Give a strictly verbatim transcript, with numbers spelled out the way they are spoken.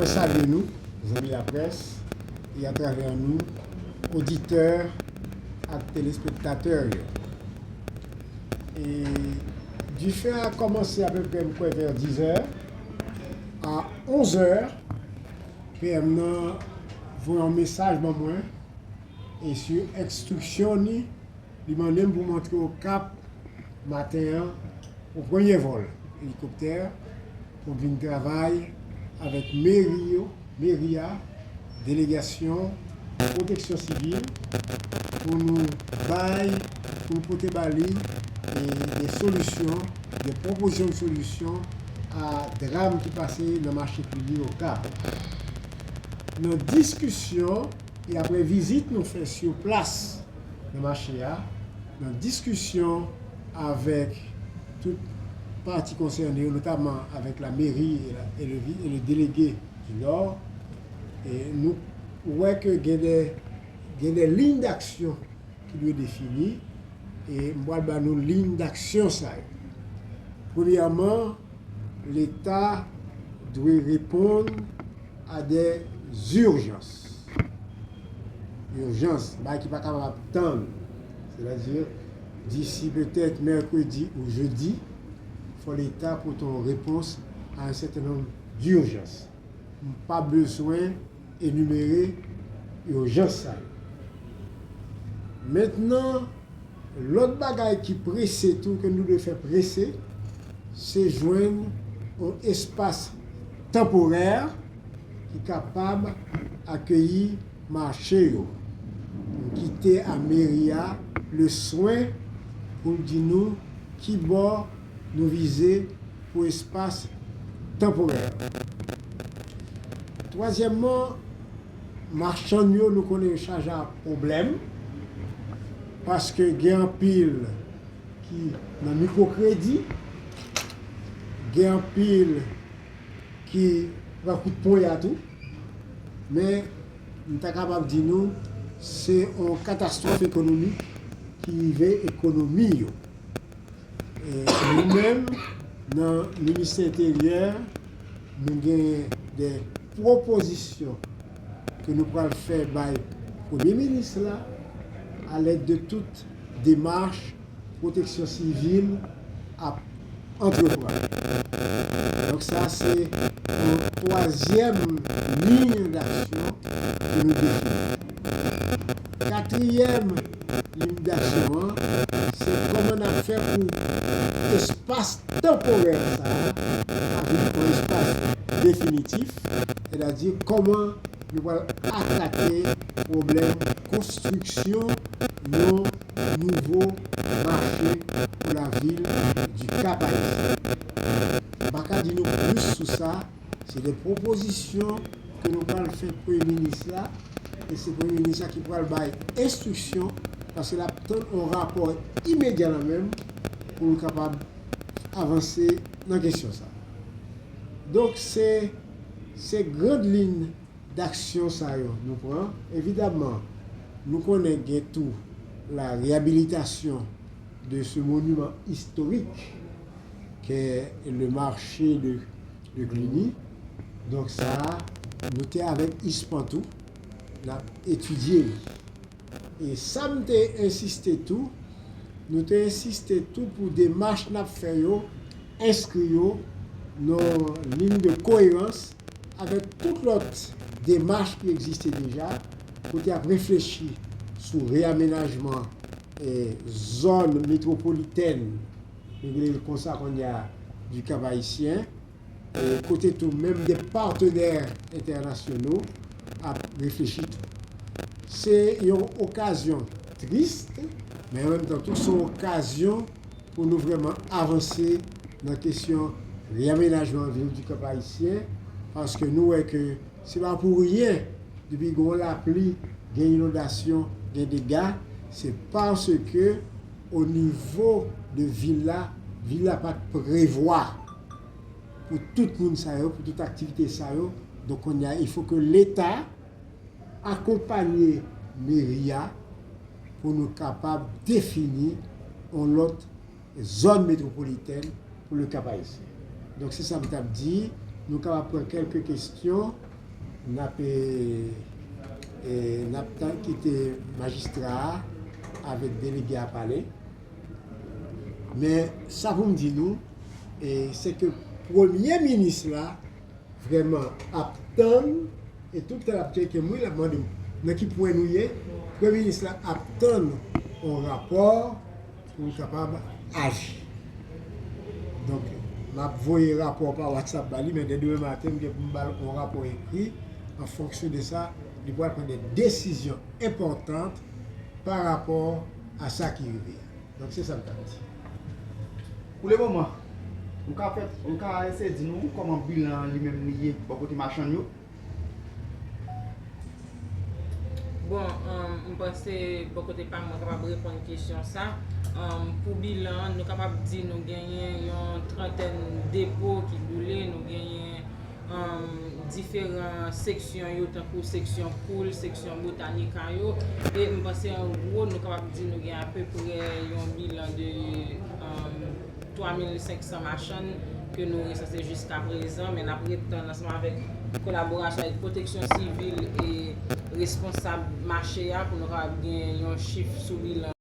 Salye nou, zanmi laprès, e atravè nou, oditè ak telespektatè yo. E dife a kòmanse apeprè, m kwè, vè dizè. A onzè, P M nan voye yon mesaj ban mwen, e sou enstriksyon li, li mande m pou m antre Okap maten an, o premye vòl elikoptè, pou m vin travay avèk meri yo, meri a, delegasyon, pwoteksyon sivil, pou nou bay, pou nou pote ba li, e, de solisyon, de pwopozisyon de solisyon a dram ki pase nan mache Klini Okap. Nan diskisyon, e apre vizit nou fè sou plas nan mache a, nan diskisyon avèk tout pati konsène yo, notaman avèk la meri e la, e le vi-, e le delege di Nò, e nou wè ke gen de, gen de liy daksyon ki dwe defini, e m pral ba nou liy daksyon sa yo. Premyèman, Leta dwe reponn a de urjans. Ijans, bagay ki pa kapab tann. Sètadi, disi petèt mèkredi ou jedi, fò Leta pote yon repons a un certain nombre d'urgences. M pa bezwen enimere ijans sa yo. Mentnan, lòt bagay ki prese tou, ke nou dwe fè prese, se jwenn yon espas tanporè ki kapab akeyi mache yo. Nou kite a meri a le swen pou l di nou ki bò nou vize pou espas tanporè. Twazyèmman, machann yo, nou konnen yo chaje a pwoblèm, paske gen anpil ki nan mikwokredi, gen anpil ki pran kout ponya tou, men m ta kapab di nou, se yon katastwòf ekonomik ki rive ekonomi yo. E nou menm, nan Ministè Enteryè, nou genyen de pwopozisyon ke nou pral fè bay Premye Minis la, alèd de tout demach pwoteksyon sivil ap antreprann. Donk, sa se yon twazyèm liy daksyon ke nou defini. Katriyèm liy daksyon an, se kòman n ap fè pou espas tanporè sa a, pa vin yon espas definitif, sètadi kòman nou pral atake pwoblèm konstriksyon yon nouvo mache pou lavil di Kap Ayisyen. M pa ka di nou plis sou sa, se de pwopozisyon ke nou pral fè Premye Minis la, e se Premye Minis la ki pral bay enstriksyon, paske l ap tann yon rapò imedya nan men m pou l kapab avanse nan kesyon sa. Donk, se, se grand liy daksyon sa yo nou pran. Evidamman, nou konnen gen tou la réhabilitation de ce monument historique qu'est le marché de, de Cluny. Donk sa, nou te avèk ISPAN tou, n ap etidye li. E sa m te ensiste tou, nou te ensiste tou pou demach n ap fè yo, enskri yo nan liy de koerans avèk tout lòt demach ki egziste deja, kote y ap reflechi sou reyamenajman, e, zòn metwopolitèn, nou rele l konsa kounye a, di Kap Ayisyen, e, kote tou menm de patenè entènasyonal ap reflechi tou. Se yon okazyon tris, men an menm tan tou, se yon okazyon pou nou vrèman avanse nan kesyon reyamenajman vil di Kap Ayisyen, paske nou wè ke se pa pou ryen, depi gen yon lapli, gen inondasyon, gen dega, se paske o nivo de vil la, vil la pa t prevwa pou tout moun sa yo, pou tout aktivite sa yo. Donk, kounye a, il faut que Leta akonpanye meri a pou nou kapab defini yon lòt zòn metwopolitèn pou le Cap Haïtien. Donk, se sa m t ap di. Nou kapab pran kèlke kesyon N ap, e, e, n ap tann kite majistra a avèk delege a pale. Men sa pou m di nou, e, se ke premye minis la vrèman ap tann, e tout tan l ap tcheke m, wi, l ap mande m nan ki pwen nou ye. Premye minis la ap tann yon rapò pou l kapab aji. Donk, m ap voye rapò pa WhatsApp ba li, men dè demen maten, m gen pou m ba l yon rapò ekri. An fonksyon de sa, li pral pran de desizyon enpòtan pa rapò a sa ki rive a. Donk, se sa m t ap di. Pou le moman, m ka fè, m ka eseye di nou kòman bilan an li menm li ye bò kote machann yo. Bon, um, m panse bò kote pa m, mwen kapab reponn kesyon sa. Um, pou bilan, nou kapab di nou genyen yon trantèn depo ki boule, nou genyen um, diferan seksyon yo, tankou seksyon poul, seksyon botanika yo. E m panse an gwo, nou kapab di nou gen apeprè yon bilan de um, twa mil senk san machann ke nou resanse jiska prezan, men n ap ret tann ansanm avèk kolaborasyon avèk pwoteksyon sivil e responsab mache a pou nou kapab gen yon chif sou bilan.